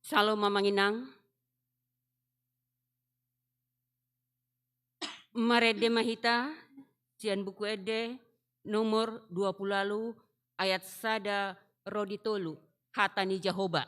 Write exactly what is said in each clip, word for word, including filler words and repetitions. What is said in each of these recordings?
Syalom amang inang. Marende ma hita sian Buku Ende nomor dua pulu ualu ayat sada ro di tolu, hata ni Jahowa.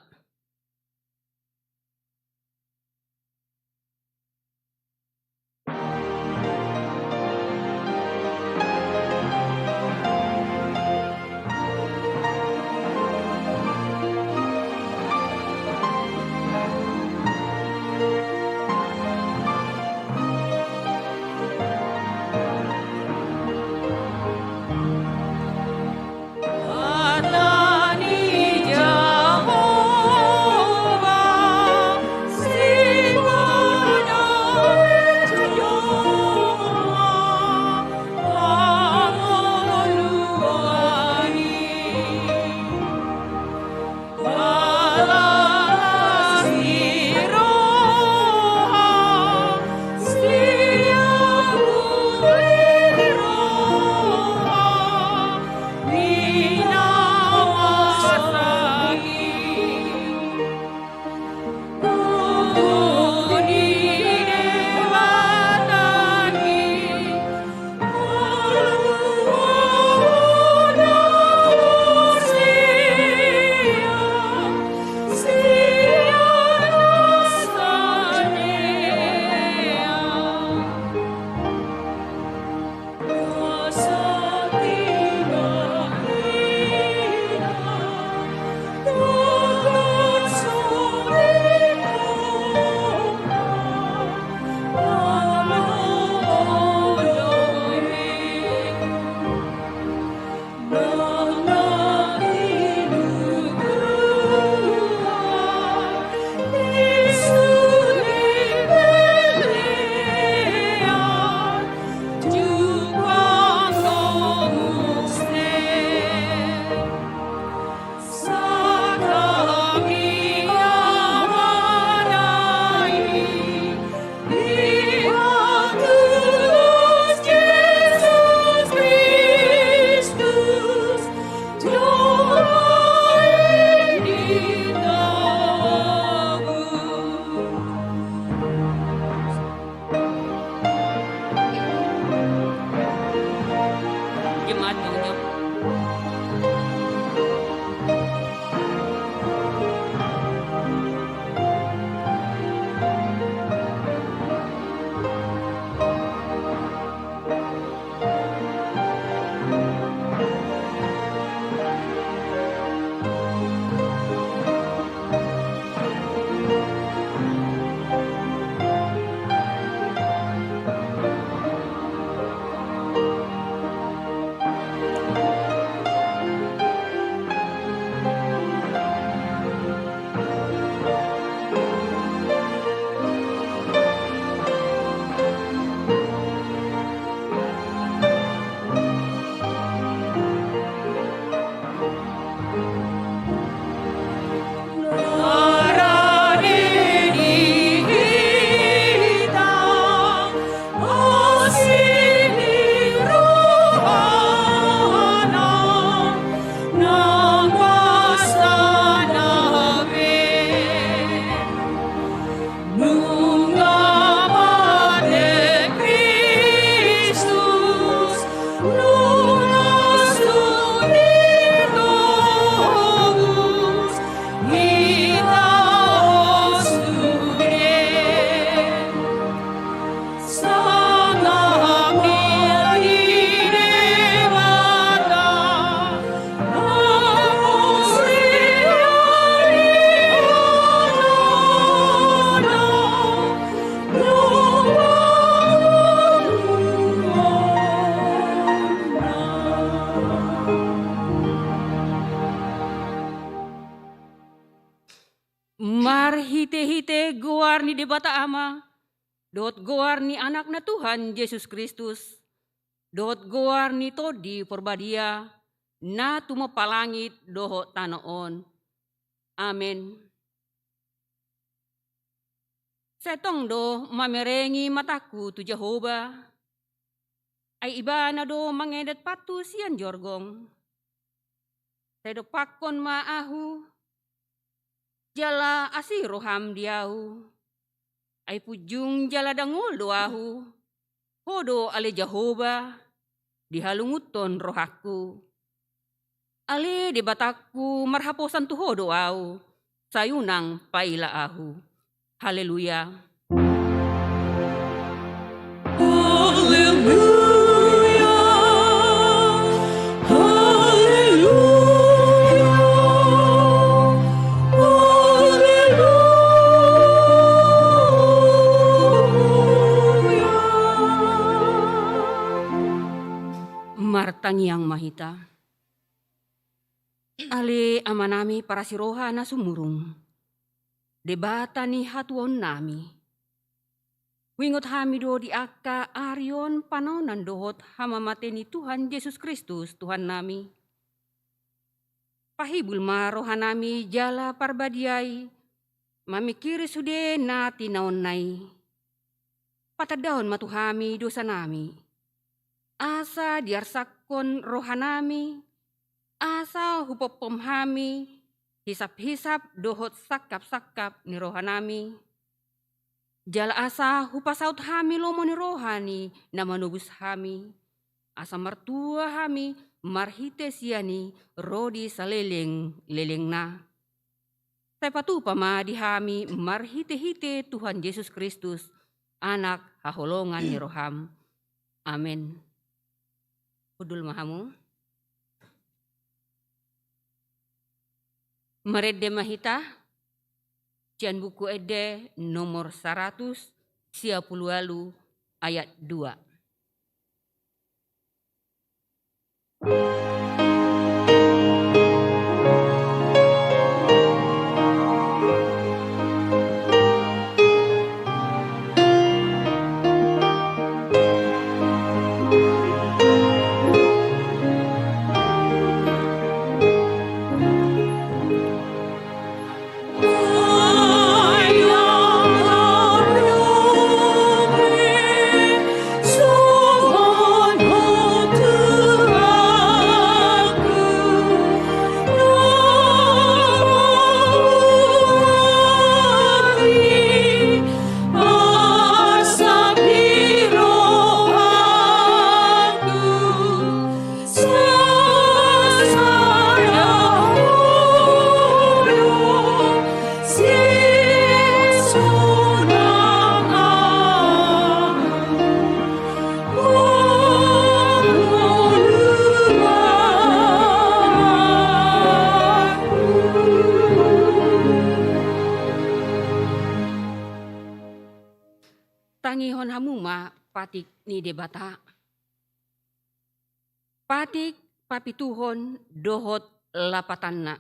Marhitehite goar ni Debata Ama, dohot goar ni Anakna Tuhan Jesus Kristus, dohot goar ni Tondi Porbadia, na tumompa langit dohot tano on. Amen. Sai tong do mamerengi matangku tu Jahowa, ai Ibana do mangendet pathu sian jorgong. Sai dompakkon ma ahu, jala asi roham di ahu. Ai punjung jala dangol do ahu, Ho do ale Jahowa, dihalungunhon rohangku. Ale Debatangku, marhaposan tu Ho do ahu, sai unang paila ahu. Haleluya. Haleluya. Haleluya. Haleluya. Martangiang ma hita. Ale Amanami parasi roha na sumurung, Debata ni hatuaonnami. Huingot hami do di angka ari on panaonan dohot hamamate ni Tuhan Jesus Kristus Tuhannami. Pahibul ma rohanami jala parbadiai mamingkiri sude na tinaonna i. Patandahon ma tu hami dosanami, asa diarsakkon rohanami, asa hupompom hami hisaphisap dohot sangkapsangkap ni rohanami. Jala asa hupasaut hami lomo ni roha ni na manobus hami, asa martua hami marhite sian i ro di salelenglelengna. Sai patupa ma di hami marhitehite Tuhan Jesus Kristus, Anak haholongan ni roham. Amen. Hundul ma hamu. Marende ma hita sian Buku Ende nomor saratus sia pulu ualu ayat dua. Tangihon hamu ma patik ni Debata. Patik papituhon dohot lapatanna.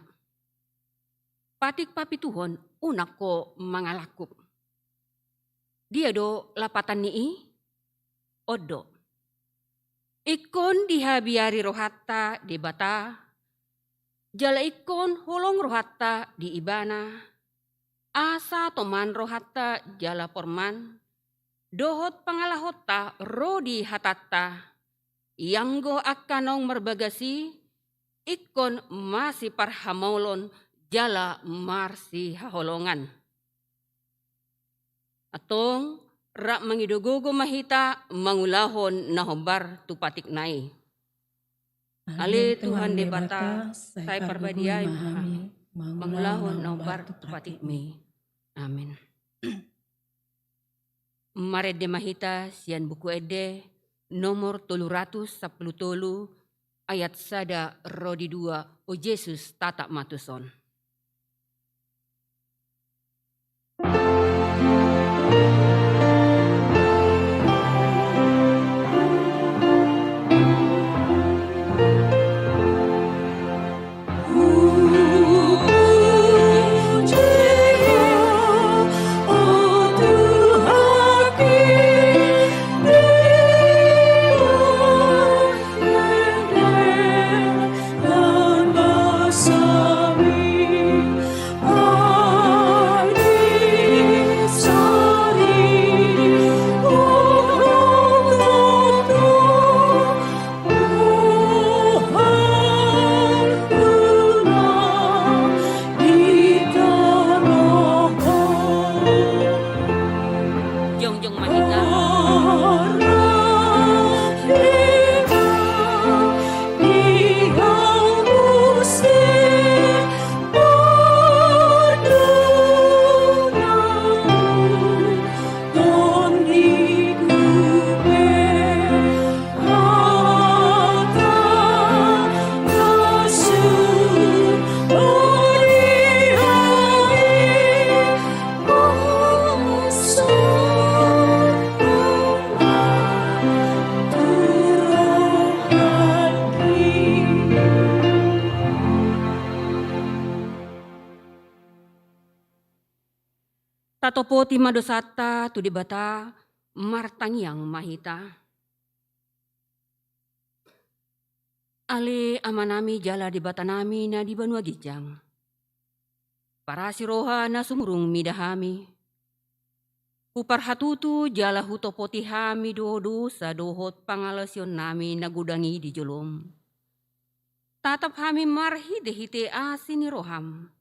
Patik papituhon unang ho mangalangkup. Dia do lapatan ni i? On do. Ingkon dihabiari rohanta Debata, jala ingkon holong rohanta di Ibana, asa toman rohanta jala porman, dohot pangalahonta ro di hatanta, ianggo angka naung marbagas i, ingkon masiparhamaolon jala marsihaholongan. Antong, rap mangido gogo ma hita mangulahon na hombar tu patikna i. Ale Tuhan Debata, sai parbadiai ma hami mangulahon na hombar tu patikmi. Amen. Marende ma hita sian Buku Ende nomor tolu ratus sampulu tolu ayat sada ro di dua. O Jesus, tatap ma tuson. Tatopoti ma dosanta tu Debata, martangiang ma hita. Ale Amanami jala Debatanami na di banua ginjang. Parasi roha na sumurung mida hami. Huparhatutu jala hutopoti hami do dosa dohot pangalaosionnami na godang i di jolom. Tatap hami marhitehite asi ni roham.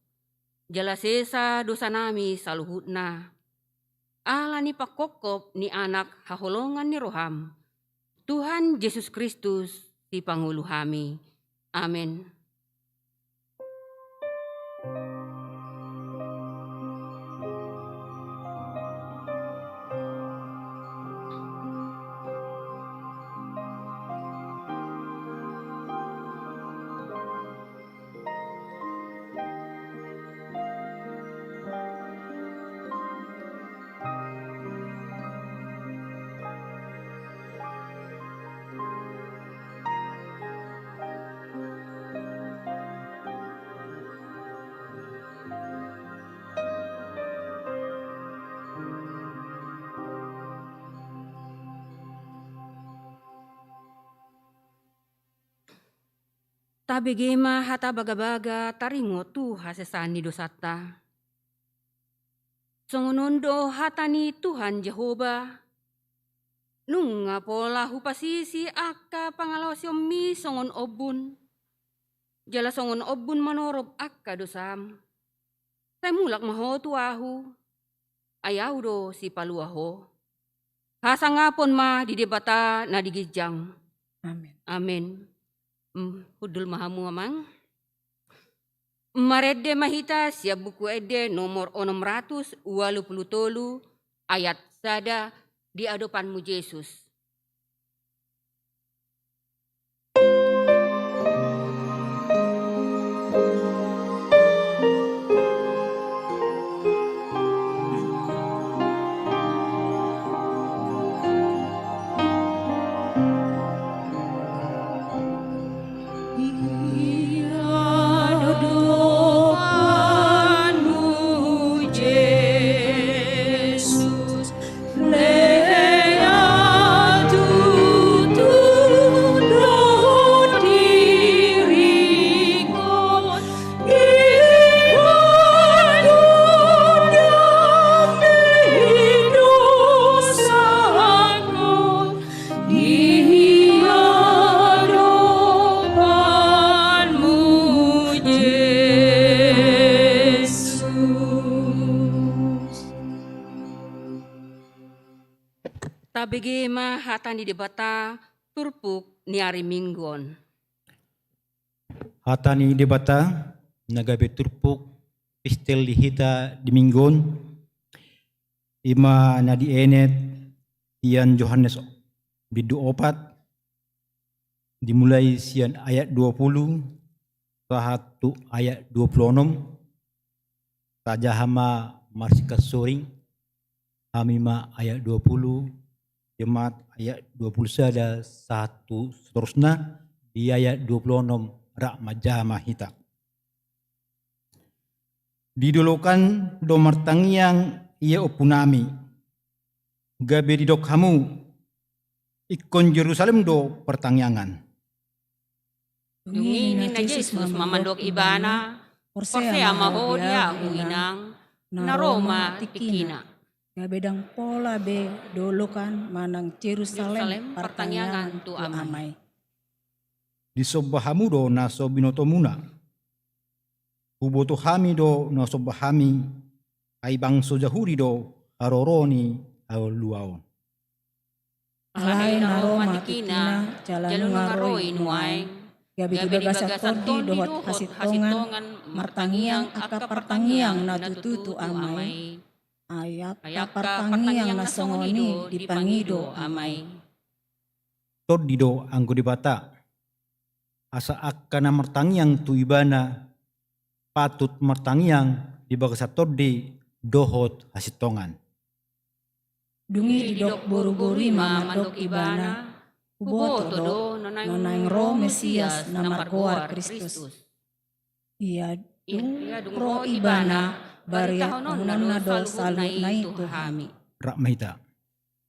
Jala sesa dosanami saluhutna. Ala ni panghophop ni Anak haholongan ni roham, Tuhan Jesus Kristus, Sipangolu hami. Amen. Tabege ma hata bagabaga taringot tu hasesaan ni dosanta. Songon on do hata ni Tuhan Jahowa: Nunga pola hupasisi angka pangalaosionmi songon ombun, jala songon ombun manorop angka dosam. Sai mulak ma ho tu Ahu, ai Ahu do sipalua ho. Hasangapon ma di Debata na di ginjang. Amen. Amen. Mm, hundul ma hamu, Amang. Marende ma hita sian Buku Ende nomor onom ratus ualu pulu tolu, ayat sada, Di adopanmu Jesus. Tabege ma hata ni Debata turpuk ni ari Minggu on. Hata ni Debata na gabe turpuk epistel di hita di Minggu on, i ma na dienet sian Johannes bindu opat, dimulai sian ayat dua pulu sahat tu ayat dua pulu onom. Tajaha ma marsingkatsoring, hami ma ayat dua pulu, jemaat ayat dua pulu sada sahat tu seterusna, di ayat dua pulu onom rap manjaha ma hita. Didolokan do martangiang ia ompunami, gabe didok hamu: Ingkon Jerusalem do partangiangan. Dung i ninna Jesus ma mandok ibana: Porsea ma ho di ahu, Inang, na ro ma tingkina. Gabe ndang pola be dolokan manang Jerusalem partangiangan tu Ama i. Disomba hamu do na so binotomuna. Huboto hami do na somba hami, ai bangso Jahudi do haroro ni haluaon. Alai na ro ma tingkina, jala nunga ro i nuaeng, gabe di bagasan tondi dohot hasintongan martangiang angka partangiang na tutu tu Ama i. Ai angka partangiang na songon i dipangido Ama i. Tondi do anggo Debata, asa angka na martangiang tu Ibana patut martangiang di bagasan tondi dohot hasintongan. Dung i didok boruboru i ma mandok ibana: Huboto do na naeng ro Mesias na margoar Kristus. Ia dung ro ibana, baritahononna do saluhutna i tu hami. Rap ma hita.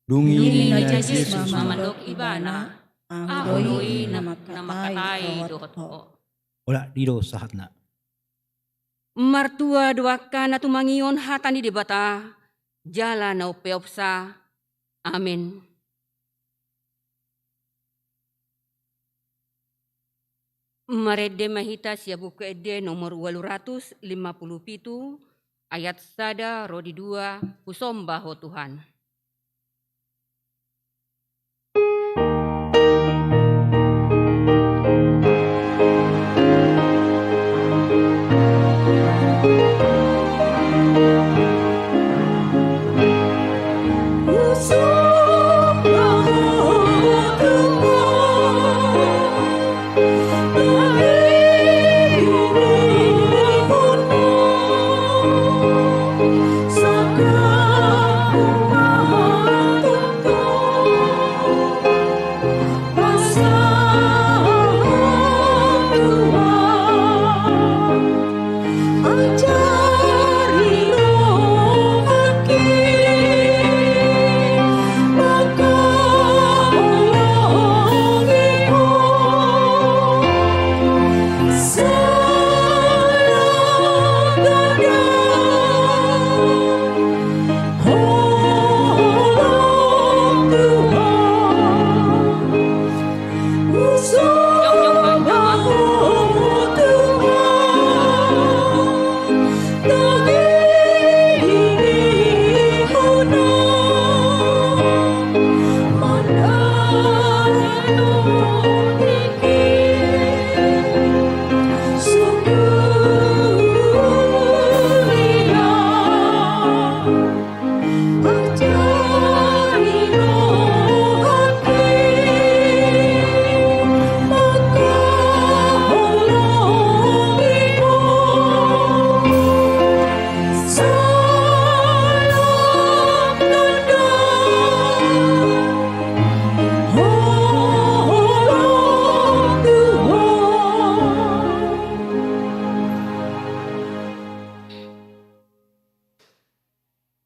Dung i ninna Jesus ma mandok ibana, ahu do i na mangkatai dohot ho. Olat i do sahatna. Martua do angka na tumangihon hata ni Debata, jala na umpeopsa. Amen. Marende ma hita sian Buku Ende nomor ualu ratus lima pulu pitu, ayat sada ro di dua, Husomba Ho Tuhan.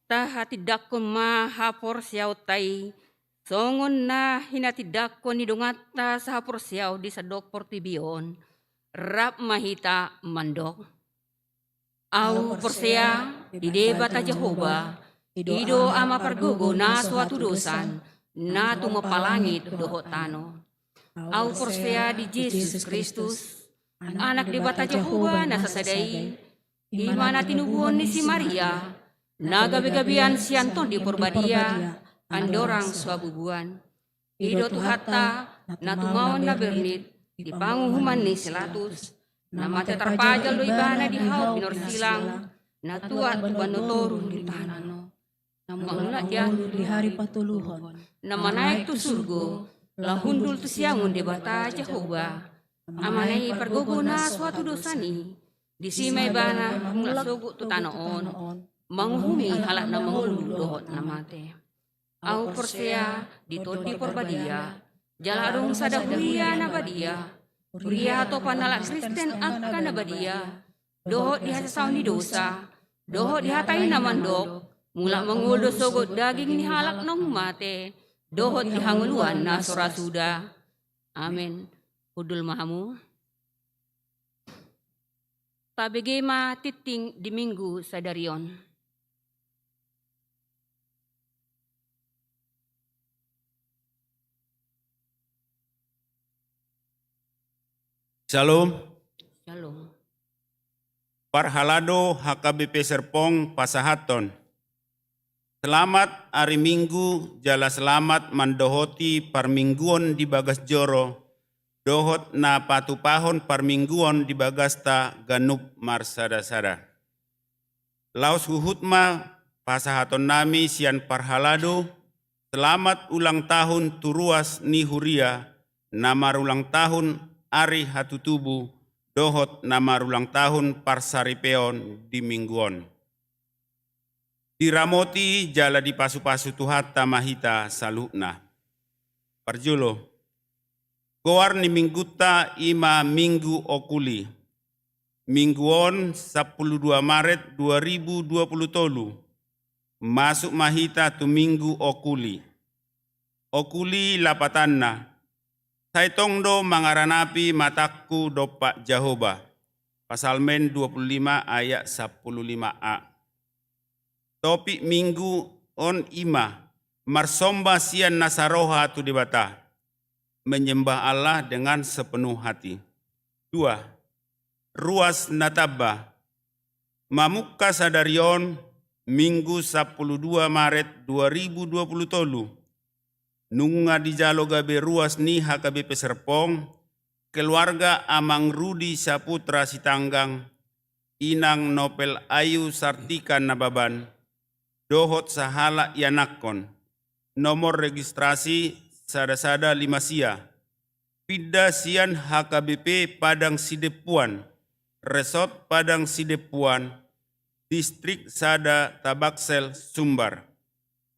Tahatindangkon ma haporseaonta i, songon na hinatindangkon ni donganta sahaporseaon di sandok portibi on. Rap ma hita mandok. Ahu porsea di Debata Jahowa, i do Ama pargogo na so hatudosan, na tumompa langit dohot tano. Ahu porsea di Jesus Kristus, Anak Debata Jahowa na sasada i, i ma na tinubuhon ni si Maria, na gabegabean sian Tondi Porbadia, andorang so habubuan. I do Tuhanta, na tumaon na bernit di panguhuman ni si Pilatus, na mate tarpajal do ibana di hau pinorsilang, na tuat tu banua toru di tano. Na mangolu di ari patoluhon, na manaek tu surgo, laho hundul tu siamun Debata Jahowa, Amana i pargogo na so hatudosan i, disi ma ibana mulak sogot tu tano on, manguhumi halak na mangolu dohot na mate. Ahu porsea di Tondi Porbadia, jala adong sada huria na badia, huria hatopan halak Kristen angka na badia, dohot di hasesaon ni dosa, dohot di hata i na mandok, mulak mangolu do sogot daging ni halak naung mate, dohot di hangoluan na so ra suda. Amen. Hundul ma hamu. Tabege ma tingting di Minggu sadari on. Syalom. Syalom. Parhalado H K B P Serpong pasahathon. Selamat ari Minggu, jala selamat mandohoti parmingguon di bagas joro, dohot na patupahon parmingguon di bagasta ganup marsada-sada. Laos huhut ma pasahatonnami sian parhalado, selamat ulang tahun tu ruas ni huria, na marulang tahun ari hatutubu, dohot na marulang tahun parsaripeon di Minggu on. Diramoti jala dipasupasu Tuhanta ma hita saluhutna. Parjolo, goar ni Minggunta i ma Minggu Okuli. Minggu on sampulu dua Maret dua ribu dua pulu tolu, masuk ma hita tu Minggu Okuli. Okuli lapatanna, sai tong do mangaranapi matangku dompak Jahowa. Psalmen dua pulu lima ayat sampulu lima a. Topik Minggu on i ma, marsomba sian nasa roha tu Debata, menyembah Allah dengan sepenuh hati. Dua, ruas na tamba. Mamungka sadari on, Minggu sampulu dua Maret dua ribu dua pulu tolu, nunga dijalo gabe ruas ni H K B P Serpong, keluarga Amang Rudi Saputra Sitanggang, Inang Nopel Ayu Sartika Nababan, dohot sahalak ianakhon, nomor registrasi sada sada lima sia, pinda sian H K B P Padang Sidempuan, Resort Padang Sidempuan, Distrik sada Tabaksel, Sumbar.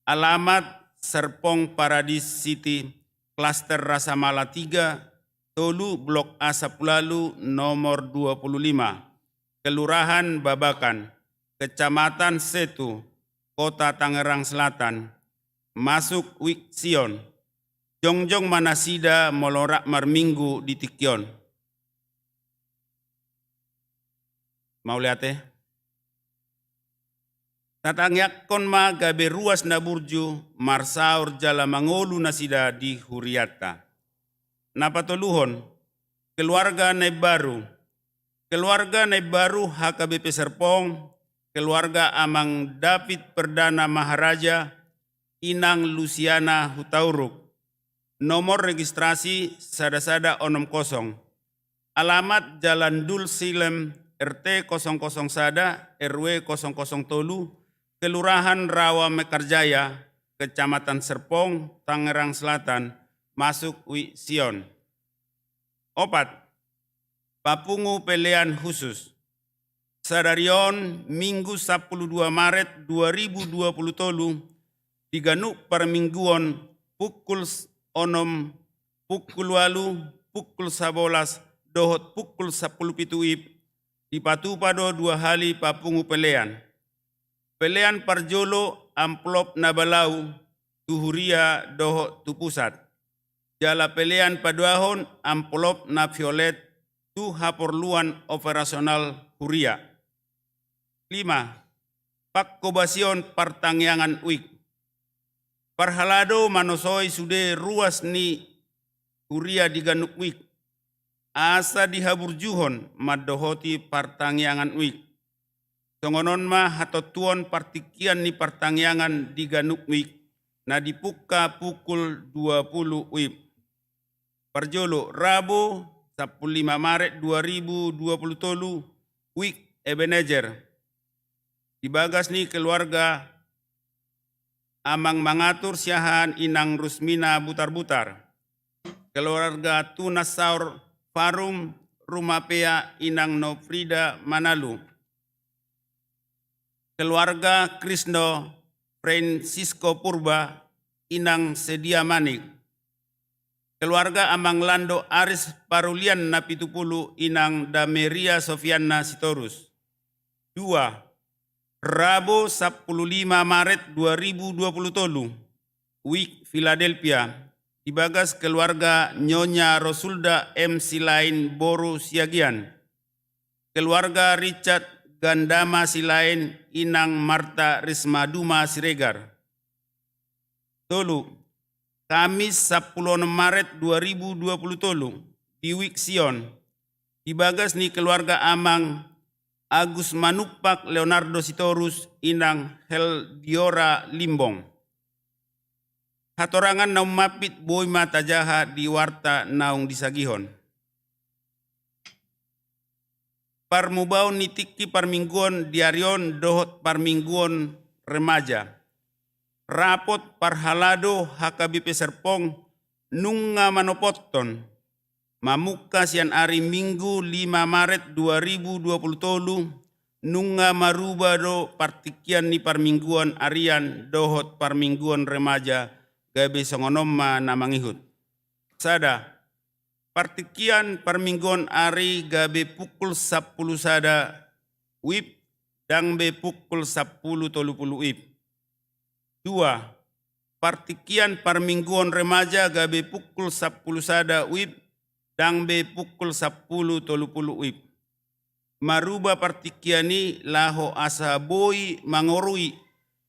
Alamat Serpong Paradise City, Klaster Rasamala tiga, tolu, Blok A sampulu ualu, nomor dua pulu lima, Kelurahan Babakan, Kecamatan Setu, Kota Tangerang Selatan, masuk Wik Sion. Jongjong ma nasida molo rap marminggu di tingki on. Mauliate. Tatangiangkon ma gabe ruas na burju, marsaor jala mangolu nasida di hurianta. Na patoluhon, keluarga na imbaru. Keluarga na imbaru H K B P Serpong, keluarga Amang David Perdana Maharaja, Inang Lusiana Hutauruk. Nomor registrasi sada sada onom kosong. Alamat Jalan Dul Silem, R T kosong kosong sada, R W kosong kosong tolu, Kelurahan Rawa Mekarjaya, Kecamatan Serpong, Tangerang Selatan, masuk Wik Sion. Opat, papungu pelean khusus. Sadari on, Minggu sampulu dua Maret dua ribu dua pulu tolu, di ganup parmingguon pukul s-, onom, pukul ualu, pukul sabolas, dohot pukul sampulu pitu W I B, dipatupa do dua hali papungu pelean. Pelean parjolo amplop na balau tu huria dohot tu pusat. Jala pelean paduahon amplop na violet tu haporluan operasional huria. Lima, pangkobasion partangiangan wik. Parhalado manosoi sude ruas ni huria di ganup wik, asa dihaburjuhon mandohoti partangiangan wik. Songon on ma hatontuon partingkian ni partangiangan di ganup wik, na dipungka pukul dua pulu W I B. Parjolo, Rabu, sampulu lima Maret dua ribu dua pulu tolu, Wik Ebenezer. Di bagas ni keluarga Amang Mangatur Siahaan Inang Rusmina Butarbutar. Keluarga Tunas Saur Farum Rumapea Inang Nofrida Manalu. Keluarga Krisno Francisco Purba Inang Sedia Manik. Keluarga Amang Lando Aris Parulian Napitupulu Inang Dameria Sofianna Sitorus. Dua, Rabu sampulu lima Maret dua ribu dua pulu tolu, Wik Philadelphia, di bagas keluarga Nyonya Rosulda M Silain boru Siagian, keluarga Richard Gandama Silain Inang Marta Risma Duma Siregar. Tolu, Kamis sampulu onom Maret dua ribu dua pulu tolu, di Wik Sion, di bagas ni keluarga Amang Agus Manumpak Leonardo Sitorus Inang Heldiora Limbong. Hatorangan na ummampit boi ma tajaha di warta naung disagihon. Parmubaon ni tingki parmingguon di ari on dohot parmingguon remaja. Rapot parhalado H K B P Serpong nunga manopothon, mamungka sian ari Minggu lima Maret dua ribu dua pulu tolu, nunga maruba do partingkian ni parmingguon arian dohot parmingguon remaja, gabe songon on ma na mangihut. Sada, Partingkian parmingguon ari gabe pukul sampulu sada wib, ndang be pukul sampulu tolu pulu wib. Dua, partingkian parmingguon remaja gabe pukul sampulu sada wib, ndang be pukul sampulu tolu pulu wib. Maruba partingkian i laho asa boi mangorui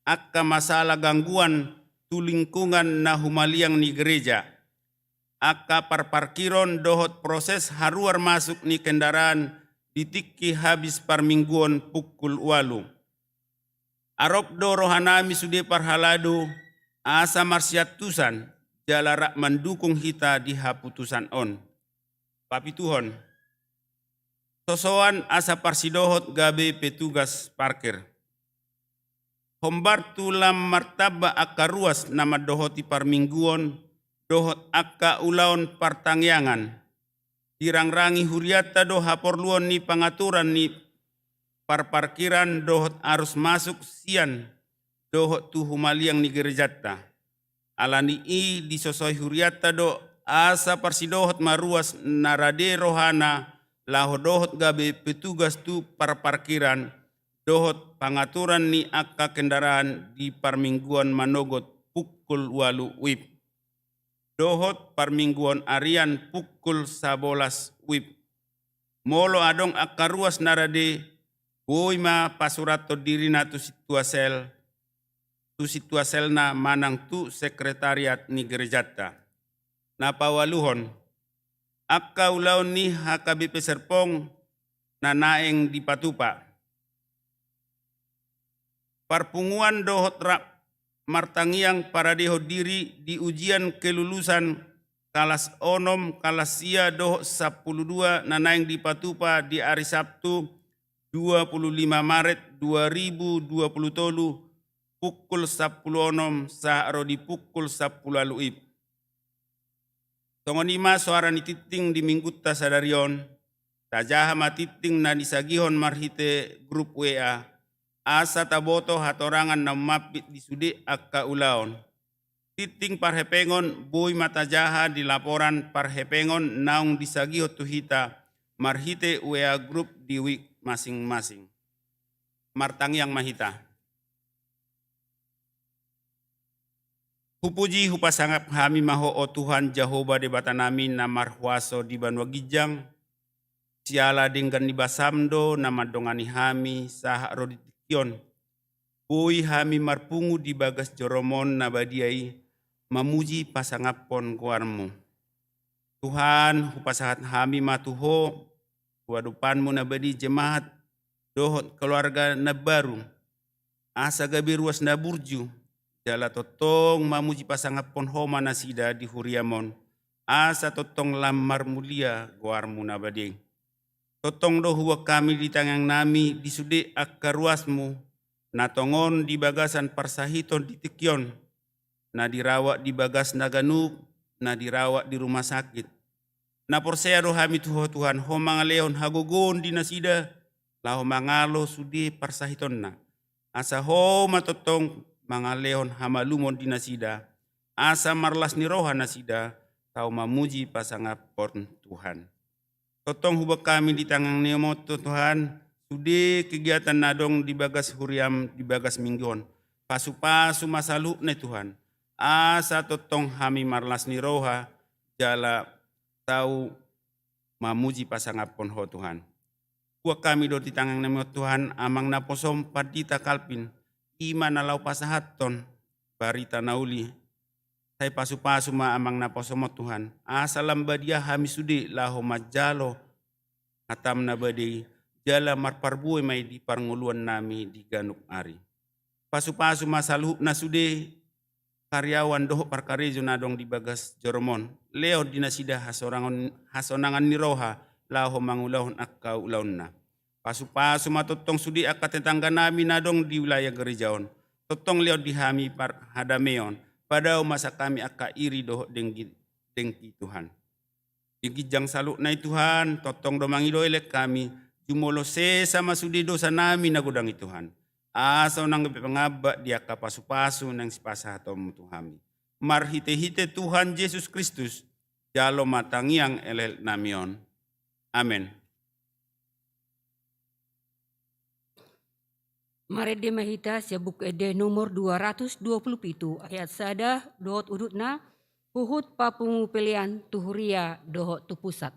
angka masalah gangguan tu lingkungan na humaliang ni gereja. Angka parparkiron dohot proses haruar masuk ni kendaraan di tingki habis parmingguon pukul ualu. Arop do rohanami sude parhalado, asa marsiantusan jala rap mandukung hita di haputusan on. Papituhon, sosoan asa parsidohot gabe petugas parkir. Hombar tu lam martamba angka ruas na mandohoti parmingguon dohot angka ulaon partangiangan. Dirangrangi hurianta do haporluon ni pangaturan ni parparkiran dohot arus masuk sian dohot tu humaliang ni gerejanta. Ala ni i disosoi hurianta do asa parsidohot ma ruas na rade rohana laho dohot gabe petugas tu parparkiran dohot pangaturan ni angka kendaraan di parmingguon manogot pukul ualu wib dohot parmingguon arian pukul sabolas wib. Molo adong angka ruas na rade, boi ma pasurathon dirina tu sintua sel, tu sintua selna manang tu sekretariat ni gerejanta. Na paualuhon, angka ulaon ni H K B P Serpong na naeng dipatupa. Parpunguan dohot rap martangiang paradehon diri di ujian kelulusan kalas onom, kalas sia dohot sampulu dua na naeng dipatupa di ari Sabtu dua puluh lima Maret dua ribu dua puluh tolu pukul sampulu onom sahat ro di pukul sampulu ualu wib. Songon i ma soara ni tingting di minggunta sadari on, tajaha ma tingting na disagihon marhite grup W A, asa taboto hatorangan na mampit di sude angka ulaon. Tingting parhepengon boi ma tajaha di laporan parhepengon naung disagihon tu hita marhite W A grup di wik masing-masing. Martangiang ma hita. Hupuji hupasangap hami ma Ho, o Tuhan Jahowa Debatanami na marhuaso di banua ginjang. Siala denggan ni basam do na mandongani hami sahat ro di tingki on. Boi hami marpungu di bagas joroM on na badia i, mamuji pasangaphon goarMu. Tuhan, hupasahat hami ma tu Ho, tu adopanMu na badia i jemaat dohot keluarga na baru, asa gabe ruas na burju, jala tongtong mamuji pasangaphon Ho ma nasida di huriaM on, asa tongtong lam marmulia goarMu na badia i. Tongtong do huboan hami di tangiangnami di sude angka ruasMu, na tongon di bagasan parsahiton di tingki on, na dirawat di bagasna ganup, na dirawat di rumah sakit. Na porsea do hami tu Ho Tuhan, Ho mangalehon hagogoon di nasida, laho mangalo sude parsahitonna. Asa Ho ma tongtong mangalehon hamalumon di nasida, asa marlas ni roha nasida, tau mamuji pasangaphon Tuhan. Tongtong huboan hami di tangiangnami on Tuhan, sude kegiatan na adong di bagas huriaM di bagas minggu on. Pasupasu ma saluhutna i Tuhan, asa tongtong hami marlas ni roha, jala tau mamuji pasangaphon Ho Tuhan. Huboan hami do di tangiangnami on Tuhan, amang naposoM Pandita Kalvin, i ma na laho pasahathon barita na uli. Sai pasupasu ma amang naposoM on Tuhan, asa lam badia hami sude laho manjalo hataM na badia i, jala marparbue ma i di parngoluannami di ganup ari. Pasupasu ma saluhutna sude karyawan dohot parkarejo na adong di bagas joroM on. Lehon di nasida hasonangan, hasonangan ni roha laho mangulahon angka ulaonna. Pasupasu ma tongtong sude angka tetangganami na adong di wilayah gereja on. Tongtong lehon di hami parhadameon. Padao ma sian hami angka iri dohot dengki, dengki Tuhan. Di ginjang saluhutna i Tuhan, tongtong do mangido elek hami, jumolo sesa ma sude dosanami na godang i Tuhan. Asa unang gabe pangamba di angka pasupasu naeng sipasahatonMu tu hami. Marhitehite Tuhan Jesus Kristus, Jalo ma tangiang elekelnami on. Amen. Marende ma hita sian Buku Ende nomor dua ratus dua puluh pitu, ayat sada dohot udutna, huhut papungu pelean tu huria dohot tu pusat.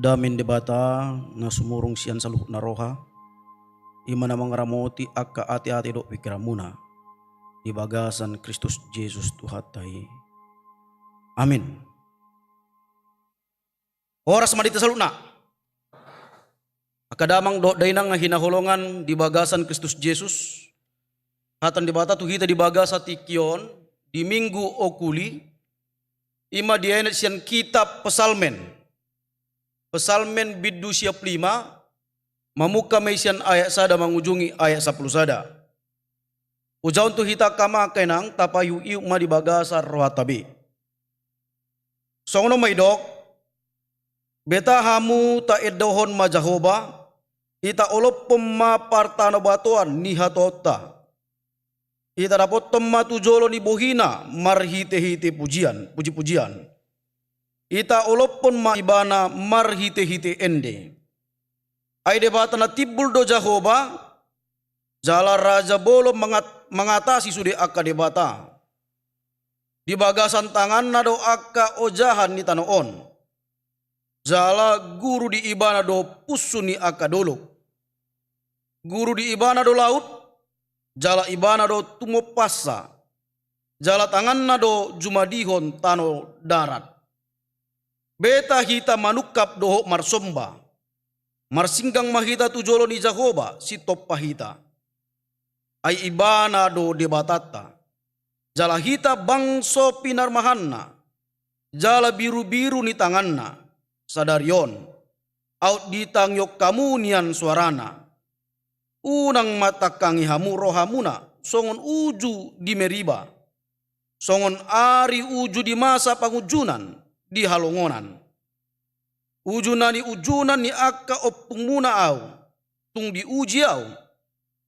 Dame ni Debata na sumurung sian saluhutna roha, i ma na mangaramoti angka ateate dohot pingkiranmuna di bagasan Kristus Jesus Tuhanta i. Amin. Horas ma di hita saluhutna. Angka damang dohot dainang na hinaholongan di bagasan Kristus Jesus, hata ni Debata tu hita di bagasan tingki on, di Minggu Okuli, i ma dienet sian kitab Psalmen. Psalmen bindu sia pulu lima, mamungka ma i sian ayat sada mangujungi ayat sampulu sada. Hujaha on tu hita angka amang angka inang, tapaihutihut ma di bagasan rohanta be. Songon on ma didok: Beta hamu, taendahon ma Jahowa, ita olophon ma partanobatoan ni hataonta. Ita dapothon ma tu jolo ni bohina marhitehite pujian, pujipujian. Ita olophon ma Ibana marhitehite ende. Ai Debata na timbul do Jahowa, jala raja bolon mangat-, mangatasi sude angka debata. Di bagasan tanganna do angka ojahan ni tano on. Jala guru di Ibana do punsu ni angka dolok. Guru di Ibana do laut, jala Ibana do tumompasna. Jala tanganna do jumadihon tano darat. Beta hita manungkap dohot marsomba. Marsinggang ma hita tu jolo ni Jahowa, sitompa hita. Ai Ibana do Debatanta. Jala hita bangso pinarmahanna, jala birubiru ni tanganna. Sadari on, aut ditangihon hamu nian soarana. Unang ma tangkangi hamu rohamuna songon uju di Meriba, songon ari uju di masa pangunjunan di halongonan. Uju na niujunan ni angka ompungmuna ahu, tung diuji ahu,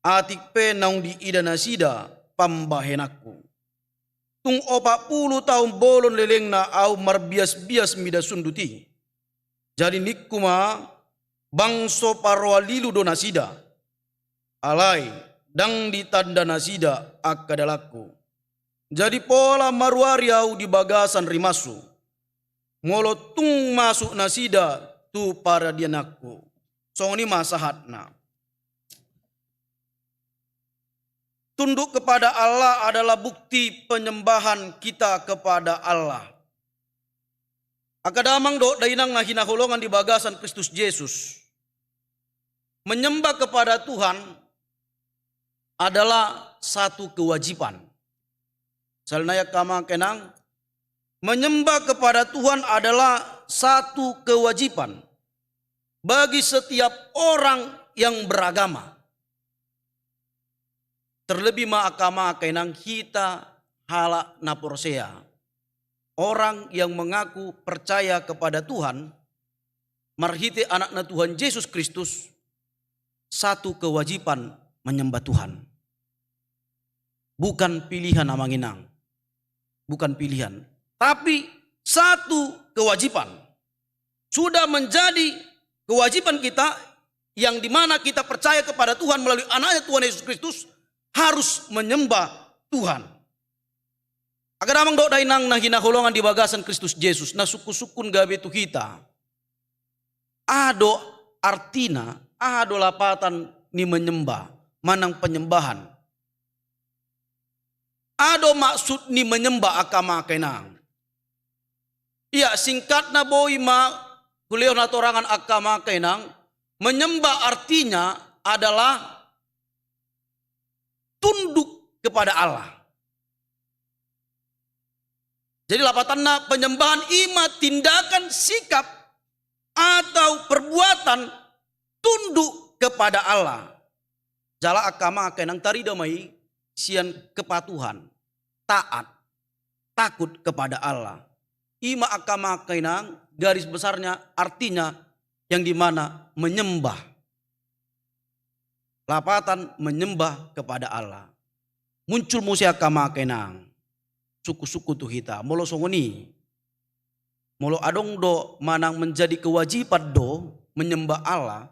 atik pe naung diida nasida pambahenanku. Tung opat pulu taon bolon lelengna ahu marbiasbias mida sundut i. Jadi ningku ma, bangso paroan lilu do nasida. Alai, ndang ditanda nasida angka dalanku. Jadi pola maruari ahu di bagasan rimashu, molo tung masuk nasida tu paradiananku. Songon i ma sahatna. Tunduk kepada Allah adalah bukti penyembahan kita kepada Allah. Angka damang dohot dainang na hinaholongan di bagasan Kristus Jesus. Menyembah kepada Tuhan adalah satu kewajiban. Sahali nai angka amang angka inang, menyembah kepada Tuhan adalah satu kewajiban bagi setiap orang yang beragama. Terlebih ma angka amang angka inang hita halak na porsea. Orang yang mengaku percaya kepada Tuhan, marhite Anakna Tuhan Jesus Kristus, satu kewajiban menyembah Tuhan. Bukan pilihan amang inang. Bukan pilihan. Tapi satu kewajiban. Sudah menjadi kewajiban kita, yang dimana kita percaya kepada Tuhan melalui Anaknya Tuhan Yesus Kristus, harus menyembah Tuhan. Angka damang dohot dainang na hinaholongan di bagasan Kristus Jesus, na sungkunsungkun gabe tu hita. Aha do artina, aha do lapatan ni menyembah, manang penyembahan. Aha do maksud ni menyembah angka amang angka inang. Ia singkatna boi ma hulehon hatorangan angka amang angka inang, menyembah artinya adalah tunduk kepada Allah. Jadi lapatanna penyembahan i ma tindakan, sikap atau perbuatan tunduk kepada Allah. Jala angka amang angka inang tarida ma i sian kepatuhan, taat, takut kepada Allah. I ma angka amang angka inang garis besarnya artinya yang dimana menyembah. Lapatan menyembah kepada Allah. Muncul muse angka amang angka inang sungkunsungkun tu hita. Molo songon i, molo adong do manang menjadi kewajiban do menyembah Allah,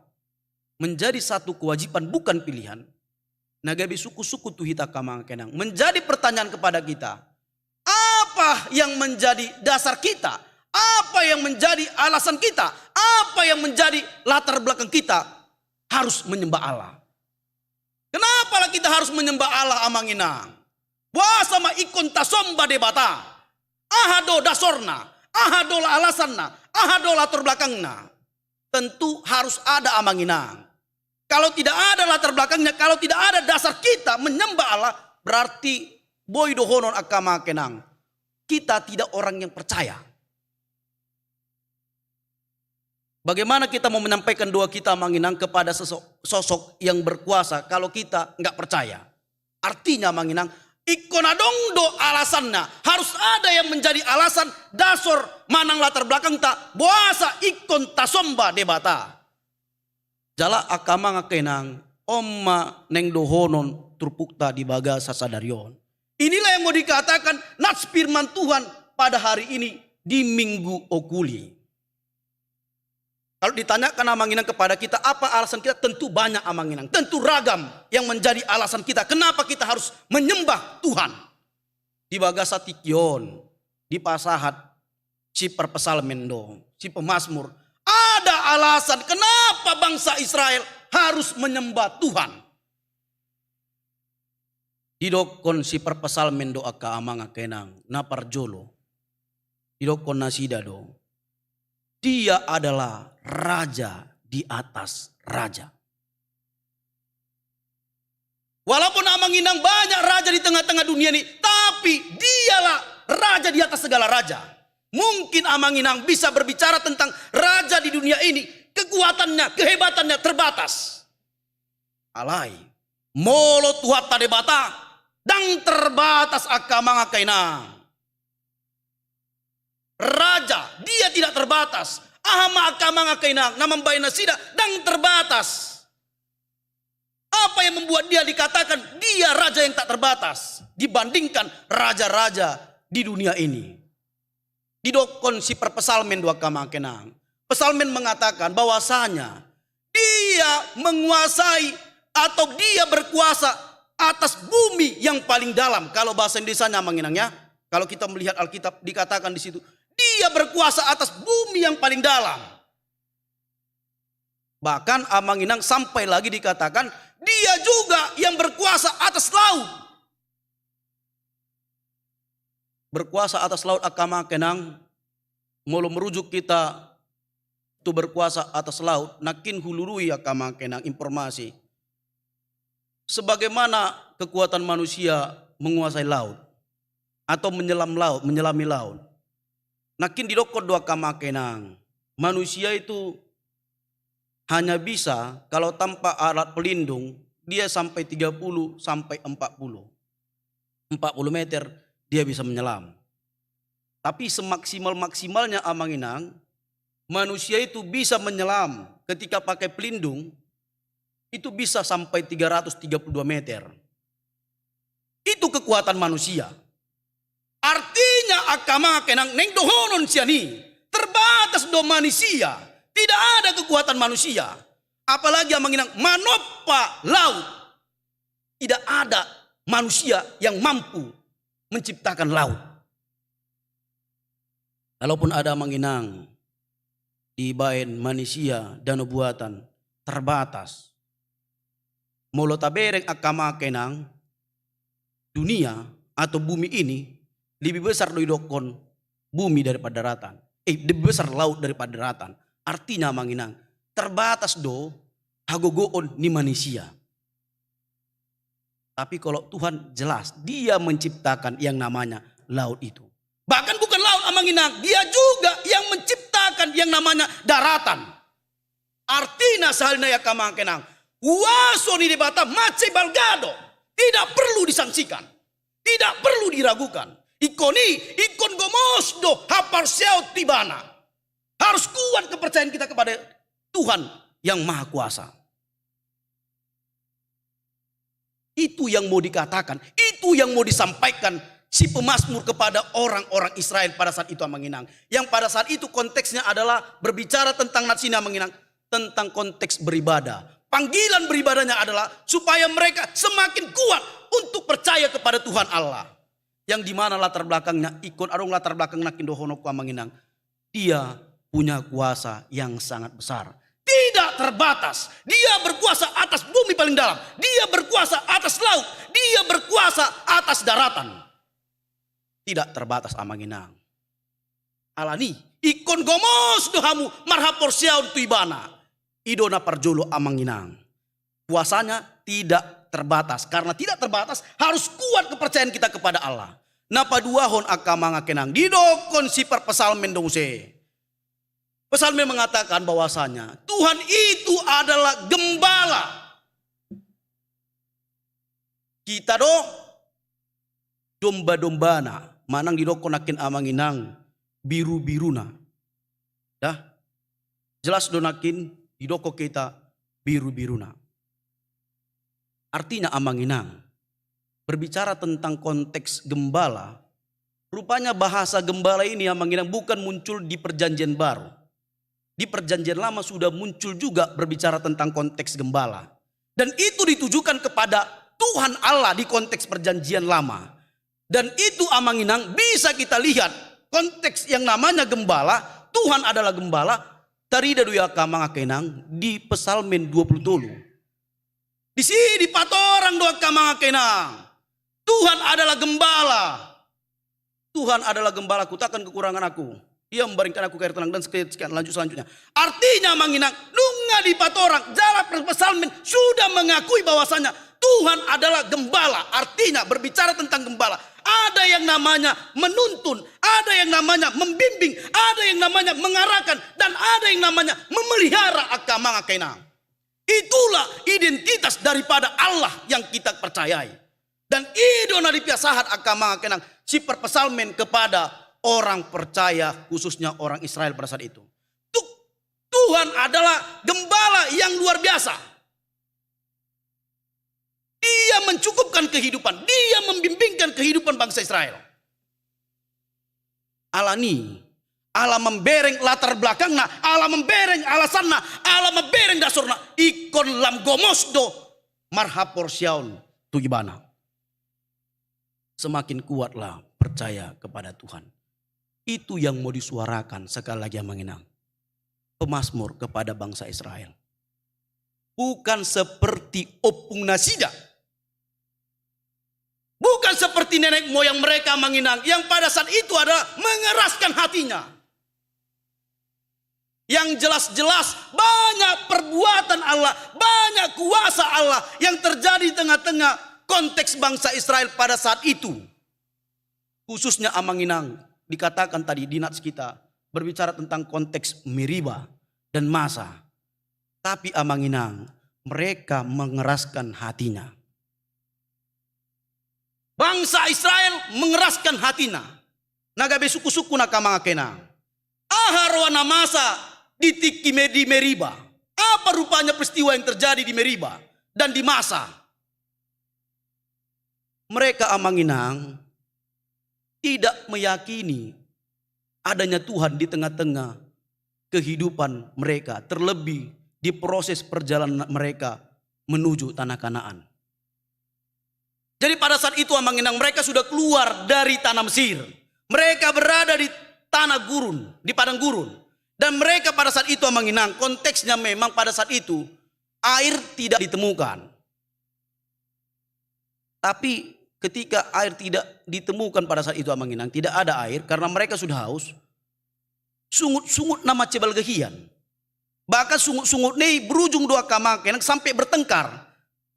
menjadi satu kewajiban bukan pilihan, na gabe sungkunsungkun tu hita angka amang angka inang. Menjadi pertanyaan kepada kita, apa yang menjadi dasar kita? Apa yang menjadi alasan kita? Apa yang menjadi latar belakang kita harus menyembah Allah? Kenapa lah kita harus menyembah Allah, Amang Inang? Boasa ma ingkon tasomba Debata? Aha do dasorna? Aha do alasanna? Aha do latar belakangna? Tentu harus ada, Amang Inang. Kalau tidak ada latar belakangnya, kalau tidak ada dasar kita menyembah Allah, berarti boi dohonon angka Amang Inang, kita tidak orang yang percaya. Bagaimana kita mau menyampaikan doa kita, Amang Inang, kepada sosok, sosok yang berkuasa kalau kita nggak percaya? Artinya, Amang Inang, ingkon adong do alasanna. Harus ada yang menjadi alasan, dasor manang latar belakangta boasa ingkon tasomba Debata. Jala angka Amang, angka Inang, on ma naeng dohonon turpukta di bagasan sadari on. Inilah yang mau dikatakan nats firman Tuhan pada hari ini di Minggu Okuli. Kalau ditanyakan, Amang Inang, kepada kita, apa alasan kita? Tentu banyak, Amang Inang. Tentu ragam yang menjadi alasan kita. Kenapa kita harus menyembah Tuhan? Di bagasan tingki on, dipasahat si parpsalmen do, si pemazmur. Ada alasan kenapa bangsa Israel harus menyembah Tuhan. Didokkon si parpsalmen do, angka Amang, angka Inang, na parjolo. Didokkon nasida do, Dia adalah raja di atas raja. Walaupun, Amang Inang, banyak raja di tengah-tengah dunia ini, tapi Dialah raja di atas segala raja. Mungkin, Amang Inang, bisa berbicara tentang raja di dunia ini, kekuatannya, kehebatannya terbatas. Alai, molo Tuhanta Debata, ndang terbatas, angka Amang, angka Inang. Raja, Dia tidak terbatas. Aha ma, angka Amang, angka Inang, na mambahen nasida? Ndang terbatas. Apa yang membuat Dia dikatakan Dia raja yang tak terbatas dibandingkan raja-raja di dunia ini? Didokkon si parpsalmen do, angka Amang, angka Inang. Psalmen mengatakan bahwasanya Dia menguasai atau Dia berkuasa atas bumi yang paling dalam. Kalau bahasa Indonesianya, Amang Inang, ya. Kalau kita melihat Alkitab, dikatakan di situ, Dia berkuasa atas bumi yang paling dalam. Bahkan, Amang Inang, sampai lagi dikatakan, Dia juga yang berkuasa atas laut. Berkuasa atas laut, angka Amang, angka Inang, molo merujuk kita tu berkuasa atas laut, nangkin hulului, angka Amang, angka Inang, informasi. Sebagaimana kekuatan manusia menguasai laut atau menyelam laut, menyelami laut. Nangkin didokkon do, angka Amang, angka Inang, manusia itu hanya bisa, kalau tanpa alat pelindung, dia sampai tiga puluh sampai empat puluh. Empat puluh meter dia bisa menyelam. Tapi semaksimal-maksimalnya, Amang Inang, manusia itu bisa menyelam ketika pakai pelindung, itu bisa sampai tiga ratus tiga puluh dua meter. Itu kekuatan manusia. Artinya, angka Amang, angka Inang, naeng dohonon sian i, terbatas do manisia. Tidak ada kekuatan manusia. Apalagi, Amang Inang, manompa laut. Tidak ada manusia yang mampu menciptakan laut. Kalaupun ada, Amang Inang, dibahen manisia danau buatan, terbatas. Molo tabereng, angka Amang, angka Inang, dunia atau bumi ini lebih besar do didokkon bumi daripada daratan. Eh, lebih besar laut daripada daratan. Artinya, Amang Inang, terbatas do hagogoon ni manisia. Tapi kalau Tuhan, jelas Dia menciptakan yang namanya laut itu. Bahkan bukan laut, Amang Inang, Dia juga yang menciptakan yang namanya daratan. Artina sahali nai, angka Amang, angka Inang, huaso ni Debata mansai balga do, tidak perlu disangsikan, tidak perlu diragukan. Ingkon i, ingkon gomos do haporseaon tu Ibana. Harus kuat kepercayaan kita kepada Tuhan yang Maha Kuasa. Itu yang mau dikatakan, itu yang mau disampaikan si pemazmur kepada orang-orang Israel pada saat itu, Amang Inang. Yang pada saat itu konteksnya adalah berbicara tentang nats i, Amang Inang, tentang konteks beribadah. Panggilan beribadahnya adalah supaya mereka semakin kuat untuk percaya kepada Tuhan Allah. Yang dimana latar belakangnya, ingkon adong latar belakang nangkin dohononku, Amang Inang. Dia punya kuasa yang sangat besar. Tidak terbatas. Dia berkuasa atas bumi paling dalam. Dia berkuasa atas laut. Dia berkuasa atas daratan. Tidak terbatas, amang inang. Alani i, ingkon gomos do hamu marhaporseaon tu Ibana. I do na parjolo, amang inang. Kuasanya tidak terbatas. Karena tidak terbatas, harus kuat kepercayaan kita kepada Allah. Na paduahon, angka amang, angka inang, didokkon si parpsalmen do muse. Psalmen mengatakan bahwasanya Tuhan itu adalah gembala. Kita do domba-dombana, manang didokkon nangkin, amang inang, biru-biruna. Dah, jelas do nangkin didokkon kita biru-biruna. Artinya, amang inang, berbicara tentang konteks gembala, rupanya bahasa gembala ini, amang inang, bukan muncul di Perjanjian Baru. Di Perjanjian Lama sudah muncul juga berbicara tentang konteks gembala. Dan itu ditujukan kepada Tuhan Allah di konteks Perjanjian Lama. Dan itu, amang inang, bisa kita lihat konteks yang namanya gembala, Tuhan adalah gembala, tarida do i, angka amang, angka inang, di Psalmen dua puluh tolu. Disi dipatorang do, angka amang, angka inang, Tuhan adalah gembala. Tuhan adalah gembalaku, tak akan kekurangan aku. Ia membaringkan aku ke air tenang, dan sekian, sekian, lanjut selanjutnya. Artinya, amang inang, nunga dipatorang, jala psalmen sudah mengakui bahwasanya Tuhan adalah gembala. Artinya, berbicara tentang gembala, ada yang namanya menuntun, ada yang namanya membimbing, ada yang namanya mengarahkan, dan ada yang namanya memelihara, angka amang, angka inang. Itulah identitas daripada Allah yang kita percayai. Dan i do na dipasahat, angka amang, angka inang, si parpsalmen kepada orang percaya, khususnya orang Israel pada saat itu. Tu-, Tuhan adalah gembala yang luar biasa. Dia mencukupkan kehidupan, Dia membimbingkan kehidupan bangsa Israel. Alani, ala membereng latar belakangna, ala membereng alasanna, ala membereng dasorna, ingkon lam gomos do marhaporseaon tu Ibana. Semakin kuatlah percaya kepada Tuhan. Itu yang mau disuarakan sekali lagi, amang inang, pemazmur kepada bangsa Israel. Bukan seperti ompung nasida. Bukan seperti nenek moyang mereka, amang inang, yang pada saat itu adalah mengeraskan hatinya. Yang jelas-jelas banyak perbuatan Allah, banyak kuasa Allah yang terjadi di tengah-tengah konteks bangsa Israel pada saat itu. Khususnya, amang inang, dikatakan tadi di nats kita, berbicara tentang konteks Meriba dan Masa. Tapi, amang inang, mereka mengeraskan hatinya. Bangsa Israel mengeraskan hatina. Na gabe sungkun-sungkun, angka amang, angka inang. Aha roha na masa di tingki Me-, di Meriba? Apa rupanya peristiwa yang terjadi di Meriba dan di Masa? Mereka, amang inang, tidak meyakini adanya Tuhan di tengah-tengah kehidupan mereka, terlebih di proses perjalanan mereka menuju tanah Kanaan. Jadi, pada saat itu, amang inang, mereka sudah keluar dari tanah Mesir. Mereka berada di tanah gurun, di padang gurun. Dan mereka pada saat itu, amang inang, konteksnya memang pada saat itu air tidak ditemukan. Tapi ketika air tidak ditemukan pada saat itu, amang inang, tidak ada air karena mereka sudah haus, sungut-sungut na mansai balga hian. Bahkan sungut-sungut ni berujung do, angka amang, angka inang, sampai bertengkar.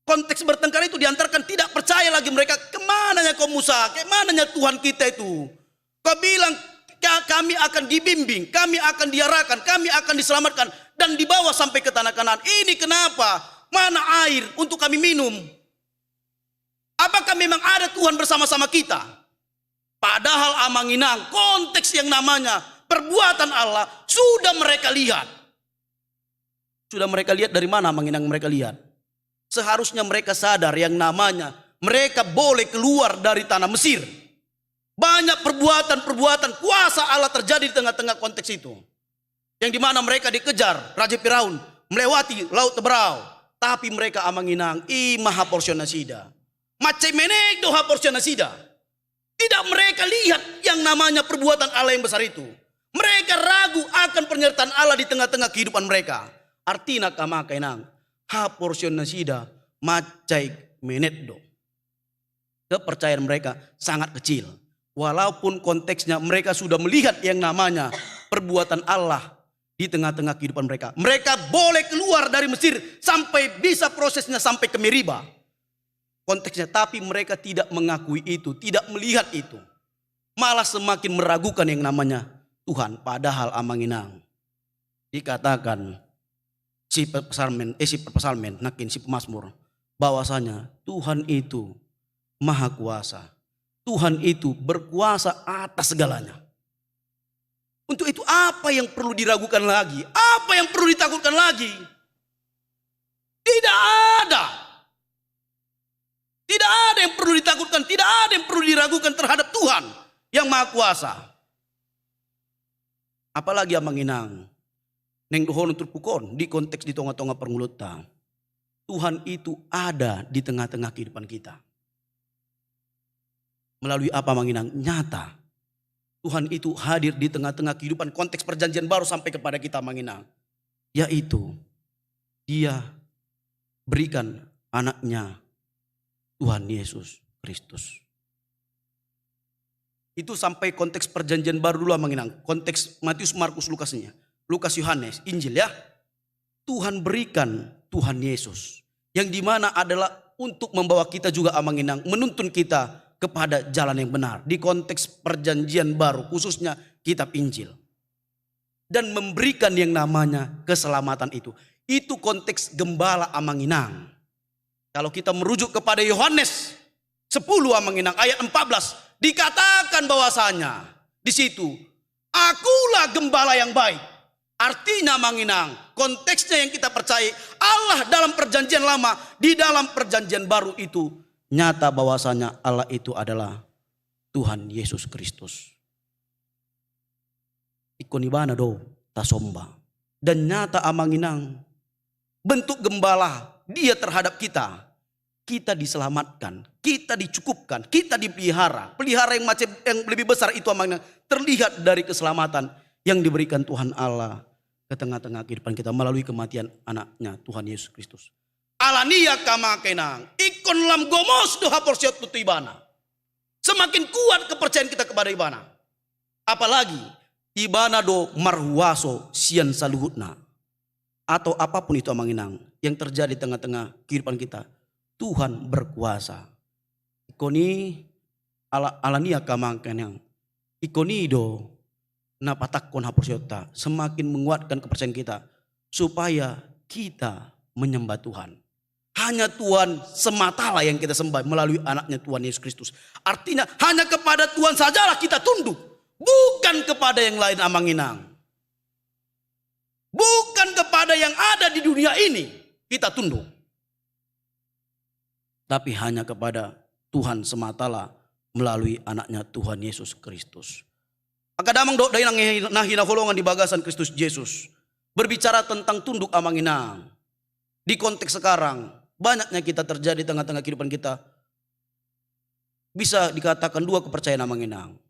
Konteks bertengkar itu diantarkan tidak percaya lagi mereka. Kemana ya kau, Musa? Kemana ya Tuhan kita itu? Kau bilang, "Ka-, kami akan dibimbing, kami akan diarahkan, kami akan diselamatkan, dan dibawa sampai ke tanah Kanaan." Ini kenapa? Mana air untuk kami minum? Apakah memang ada Tuhan bersama-sama kita? Padahal, amang inang, konteks yang namanya perbuatan Allah sudah mereka lihat. Sudah mereka lihat dari mana, amang inang, mereka lihat? Seharusnya mereka sadar yang namanya mereka boleh keluar dari tanah Mesir. Banyak perbuatan-perbuatan kuasa Allah terjadi di tengah-tengah konteks itu. Yang dimana mereka dikejar Raja Firaun, melewati Laut Teberau. Tapi mereka, amang inang, i ma haporseaon nasida. Mansai menek do haporseaon nasida. Tidak mereka lihat yang namanya perbuatan Allah yang besar itu. Mereka Mereka ragu akan penyertaan Allah di tengah-tengah kehidupan mereka. Artina, angka amang inang, haporseaon nasida mansai menet do. Kepercayaan mereka sangat kecil. Walaupun konteksnya mereka sudah melihat yang namanya perbuatan Allah di tengah-tengah kehidupan mereka. Mereka boleh keluar dari Mesir sampai bisa prosesnya sampai ke Meriba. Konteksnya, tapi mereka tidak mengakui itu, tidak melihat itu. Malah semakin meragukan yang namanya Tuhan. Padahal, amang inang, dikatakan si psalmen, eh, si psalmen, nangkin si pemazmur, bahwasanya Tuhan itu maha kuasa. Tuhan itu berkuasa atas segalanya. Untuk itu, apa yang perlu diragukan lagi? Apa yang perlu ditakutkan lagi? Tidak ada. Tidak ada yang perlu ditakutkan, tidak ada yang perlu diragukan terhadap Tuhan yang Maha Kuasa. Apalagi, amang inang, naeng dohonon turpuk on di konteks di tonga-tonga parngoluonta. Tuhan itu ada di tengah-tengah kehidupan kita. Melalui apa, amang inang? Nyata. Tuhan itu hadir di tengah-tengah kehidupan, konteks Perjanjian Baru sampai kepada kita, amang inang. Yaitu Dia berikan Anaknya, Tuhan Yesus Kristus. Itu sampai konteks Perjanjian Baru dulu, amang inang. Konteks Matius, Markus, Lukasnya. Lukas, Yohanes, Injil, ya. Tuhan berikan Tuhan Yesus, yang dimana adalah untuk membawa kita juga, amang inang, menuntun kita kepada jalan yang benar di konteks Perjanjian Baru, khususnya kitab Injil, dan memberikan yang namanya keselamatan itu. Itu konteks gembala, amang inang. Kalau kita merujuk kepada Yohanes sepuluh, amang inang, ayat empat belas, dikatakan bahwasanya di situ, "Akulah gembala yang baik." Artinya, amang inang, konteksnya yang kita percayai, Allah dalam Perjanjian Lama, di dalam Perjanjian Baru itu nyata bahwasanya Allah itu adalah Tuhan Yesus Kristus. Ingkon Ibana do tasomba. Dan nyata, amang inang, bentuk gembala Dia terhadap kita. Kita diselamatkan, kita dicukupkan, kita dipelihara. Pelihara yang macam, yang lebih besar itu, amang inang, terlihat dari keselamatan yang diberikan Tuhan Allah ke tengah-tengah kehidupan kita melalui kematian Anaknya, Tuhan Yesus Kristus. Alani i, angka amang inang, ingkon lam gomos do haporseaonta tu Ibana. Semakin kuat kepercayaan kita kepada Ibana. Apalagi Ibana do marhuaso sian saluhutna. Atau apapun itu, amang inang, yang terjadi di tengah-tengah kehidupan kita, Tuhan berkuasa. Ingkon i, ala-, alani i, angka amang inang, ingkon i do na patangkon haporseaonta, semakin menguatkan kepercayaan kita, supaya kita menyembah Tuhan. Hanya Tuhan sematalah yang kita sembah melalui Anaknya, Tuhan Yesus Kristus. Artinya, hanya kepada Tuhan sajalah kita tunduk, bukan kepada yang lain, amang inang. Bukan kepada yang ada di dunia ini kita tunduk, tapi hanya kepada Tuhan sematalah melalui Anaknya, Tuhan Yesus Kristus. Angka damang dohot dainang na hinaholongan di bagasan Kristus Jesus, berbicara tentang tunduk, amang inang, di konteks sekarang, banyaknya kita terjadi di tengah-tengah kehidupan kita, bisa dikatakan dua kepercayaan, amang inang.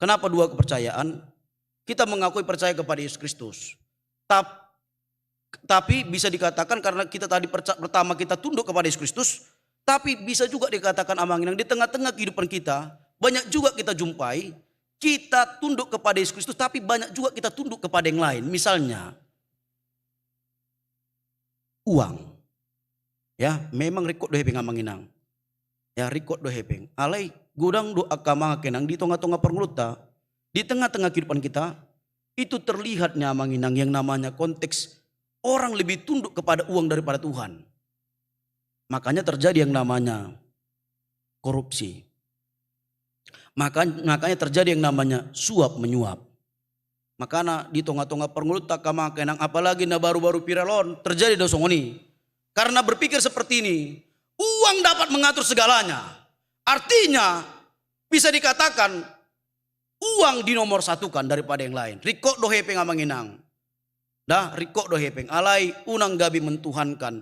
Kenapa dua kepercayaan? Kita mengakui percaya kepada Yesus Kristus. Tap-, tapi bisa dikatakan karena kita tadi perca-, pertama kita tunduk kepada Yesus Kristus, tapi bisa juga dikatakan, amang inang, di tengah-tengah kehidupan kita, banyak juga kita jumpai, kita tunduk kepada Yesus Kristus, tapi banyak juga kita tunduk kepada yang lain. Misalnya, uang. Ya, memang ringkot do hepeng, amang inang. Ya, ringkot do hepeng. Alai godang do, angka amang inang, di tonga-tonga parngoluonta, di tengah-tengah kehidupan kita, itu terlihat nih, amang inang, yang namanya konteks orang lebih tunduk kepada uang daripada Tuhan. Makanya terjadi yang namanya korupsi. Maka-, makanya terjadi yang namanya suap menyuap. Makana di tonga-tonga parngoluonta, angka amang inang, apalagi na baru-baru viral on, terjadi do songon i. Karena berpikir seperti ini, uang dapat mengatur segalanya. Artinya, bisa dikatakan uang dinomorsatukan daripada yang lain. Ringkot do hepeng, amang inang. Dah, ringkot do hepeng. Alai unang gabe mentuhankan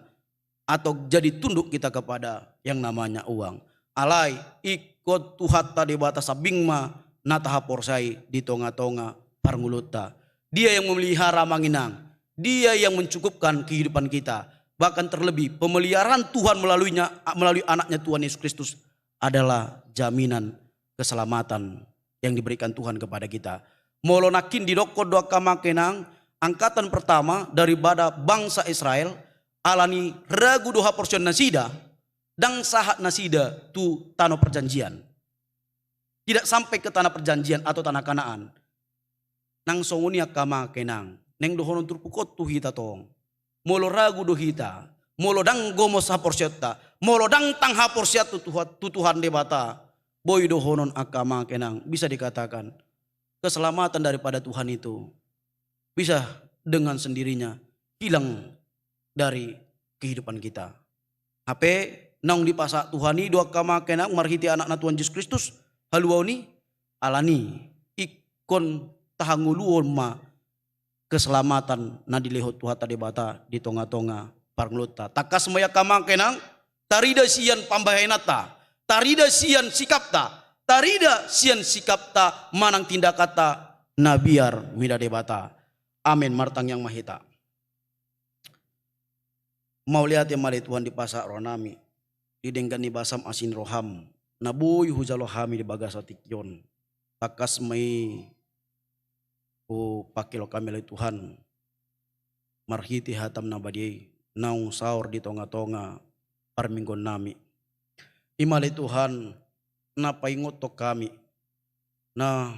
atau jadi tunduk kita kepada yang namanya uang. Alai ingkon Tuhanta Debata sambing ma na tahaporseai di tonga-tonga parngoluonta. Dia yang memelihara, Amang Inang. Dia yang mencukupkan kehidupan kita. Bahkan terlebih pemeliharaan Tuhan melaluinya, melalui anaknya Tuhan Yesus Kristus adalah jaminan keselamatan yang diberikan Tuhan kepada kita. Molo nangkin didokkon do angka Amang Inang, angkatan pertama daripada bangsa Israel, alani ragu do haporseaon nasida, ndang sahat nasida tu tano perjanjian. Tidak sampai ke tanah perjanjian atau tanah Kanaan. Nang songon i angka Amang Inang, naeng dohonon turpuk on tu hita tong. Molo ragu do hita, molo ndang gomos haporseaonta, molo ndang tang haporseaon tu Tuhan, tu Tuhan Debata, boi dohonon angka Amang Inang, bisa dikatakan keselamatan daripada Tuhan itu bisa dengan sendirinya hilang dari kehidupan kita. Hape naung dipasahat Tuhan i do angka Amang Inang marhite anakna Tuhan Jesus Kristus, haluaon i, alani ingkon tahangoluhon ma keselamatan na dilehon Tuhanta Debata di tonga-tonga parngoluonta. Tangkas ma i angka Amang Inang, tarida sian pambahenanta, tarida sian sikapta, tarida sian sikapta manang tindakanta na biar mida Debata. Amen. Martangiang ma hita. Mauliate ma ale Tuhan di pasahat rohanami, di denggan ni basam asi ni roham, na boi hujalo hami di bagasan tingki on. Tangkas ma i hupangkilala hami ale Tuhan, marhite hatam na badia i, naung saor di tonga-tonga parmingguonnami. I ma ale Tuhan, na paingothon hami, na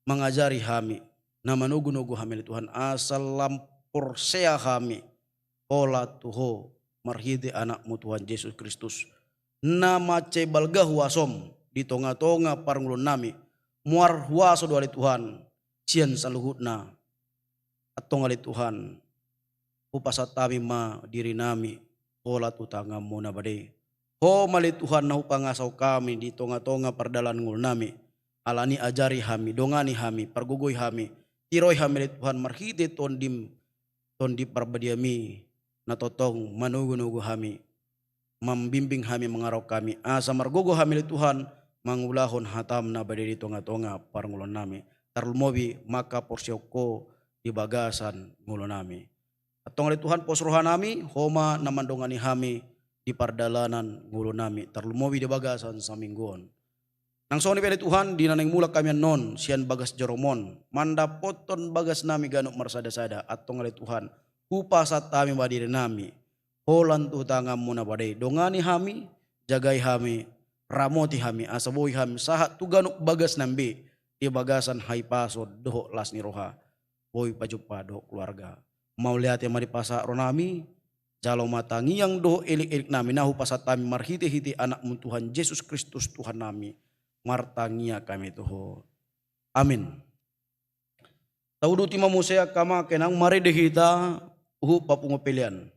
mangajari hami, na manogu-nogu hami ale Tuhan, asa lam porsea hami, holan tu Ho, marhite Anakmu Tuhan Jesus Kristus, na mansai balga huasom di tonga-tonga parngoluonnami, muar huaso do ale Tuhan, sian saluhutna. Antong ale Tuhan, hupasahat hami ma dirinami, holan tu tanganmu na badia i. Ho ma ale Tuhan na hupangasahon hami di tonga-tonga pardalanan ngolunami. Alani ajari hami, dongani hami, pargogoi hami, tiroi hami ale Tuhan marhite tondim, Tondi Parbadiami, na tongtong manogu-nogu hami, mambimbing hami, mangarahon hami, asa margogo hami ale Tuhan, mangulahon hatam na badia di tonga-tonga parngoluonnami. Tarlumobi manghaporseaon Ho di bagasan ngolunami. Antong ale Tuhan, pos rohanami, Ho ma na mandongani hami di pardalanan ngolunami, tarlumobi di bagasan saminggu on. Nang songon i pe ale Tuhan, di na naeng mulak hami annon sian bagas jarom on, mandapothon bagasnami ganup marsada-sada, antong ale Tuhan, hupasahat hami ma dirinami, holan tu tanganmu na badia i, dongani hami, jagai hami, ramoti hami, asa boi hami sahat tu ganup bagasnami be, di bagasan hahipason dohot las ni roha, boi pajumpa dohot keluarga. Mauliate ma dipasahat rohanami, jalo ma tangiang dohot elik-eliknami na hupasahat hami marhite-hite Anakmu Tuhan Jesus Kristus Tuhannami, martangiang hami tu Ho. Amin. Tauduti ma muse angka amang inang, marende hita huhut papungu pelean.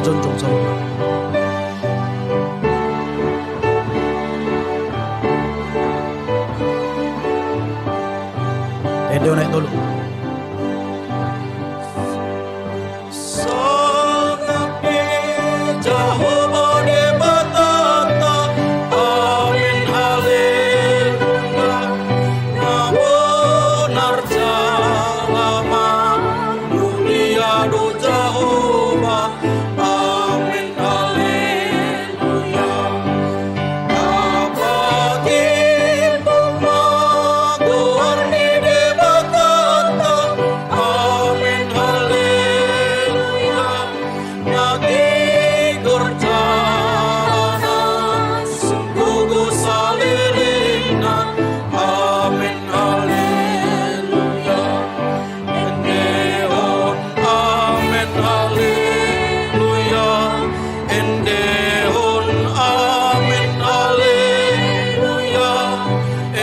Jongjong saluhutna. Ende on, naik tolu. Sangap di Jahowa Debatanta. Amin, haleluya. Na bonar jala na mulia do Jahowa. Amin, haleluya. Tapatimbang ma goar ni Debatanta. Amin, haleluya. Na tigor jala na sungkup salelengna. Amin, haleluya. Endehon amin, haleluya. Endehon amin, haleluya.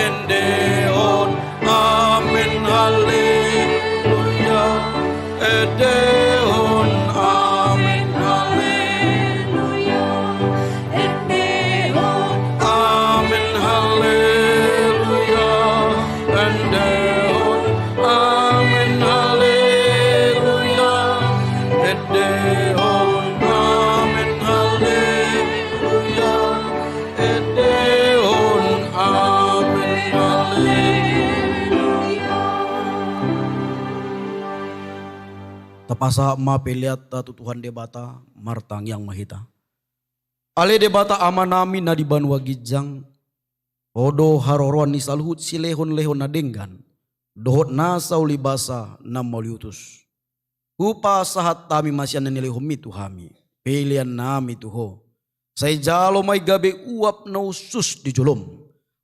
Endehon amin, haleluya. Endehon amin, haleluya. Endehon amin, haleluya. Endehon amin, haleluya. Endehon amin, haleluya. Endehon amin, haleluya. Tapasahat ma peleanta tu Tuhan Debata, martangiang ma hita. Ale Debata Amanami na di banua ginjang, Ho do haroroan ni saluhut silehonlehon na denggan dohot nasa ulibasa na mauliutus. Hupasahat hami ma sian na nilehonMi tu hami peleannami tu Ho. Sai jalo ma i gabe uap na hushus di joloM.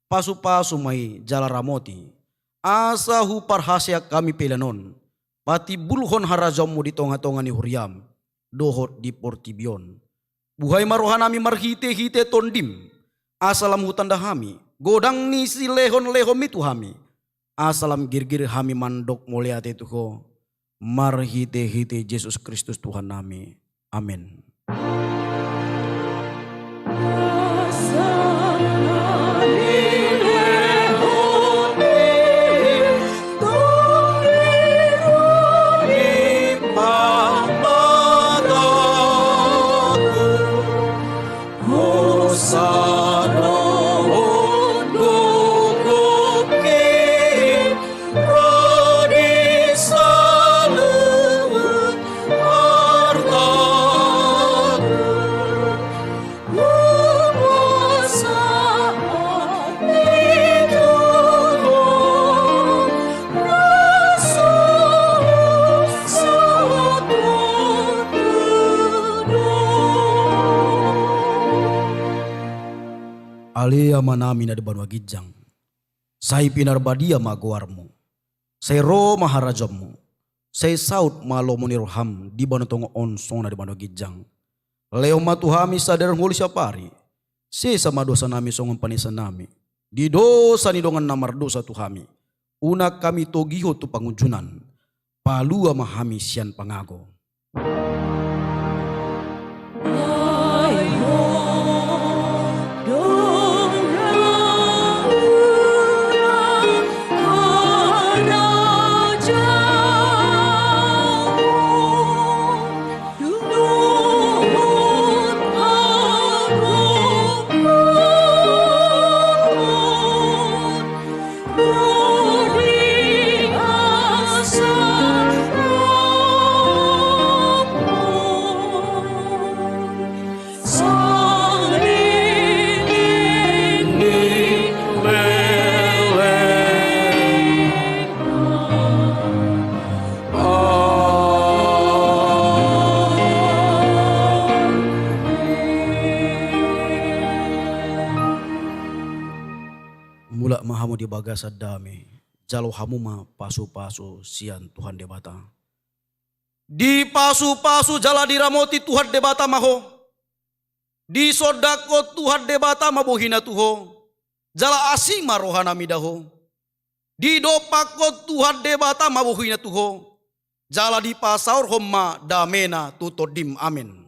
Pasupasu ma i jala ramoti, asa huparhaseang hami pelean on patimbulhon harajaonMu di tongatonga ni huriaM dohot di portibi on. Buhai ma rohanami marhitehite TondiM, asa lam hutanda hami godang ni silehonlehonMi tu hami, asa lam girgir hami mandok mauliate tu Ho, marhitehite Jesus Kristus Tuhannami. Amen. Ale Amanami na di banua ginjang, sai pinarbadia ma goarMu. Sai ro ma harajaonMu. Sai saut ma lomo ni rohaM di banua tonga on songon na di banua ginjang. Lehon ma tu hami sadari on holi siapari. Sesa ma dosanami songon panesanami di dosa ni dongan na mardosa tu hami. Unang hami togihon tu pangunjunan. Palua ma hami sian pangago. Mulak ma hamu di bagasan dame. Jalo hamu ma pasupasu sian Tuhan Debata. Dipasupasu jala diramoti Tuhan Debata ma ho. Disondangkon Tuhan Debata ma bohiNa tu ho, jala asi ma rohaNa mida ho. Didompakkon Tuhan Debata ma bohiNa tu ho, jala dipasaorhon ma dameNa tu tondim. Amen.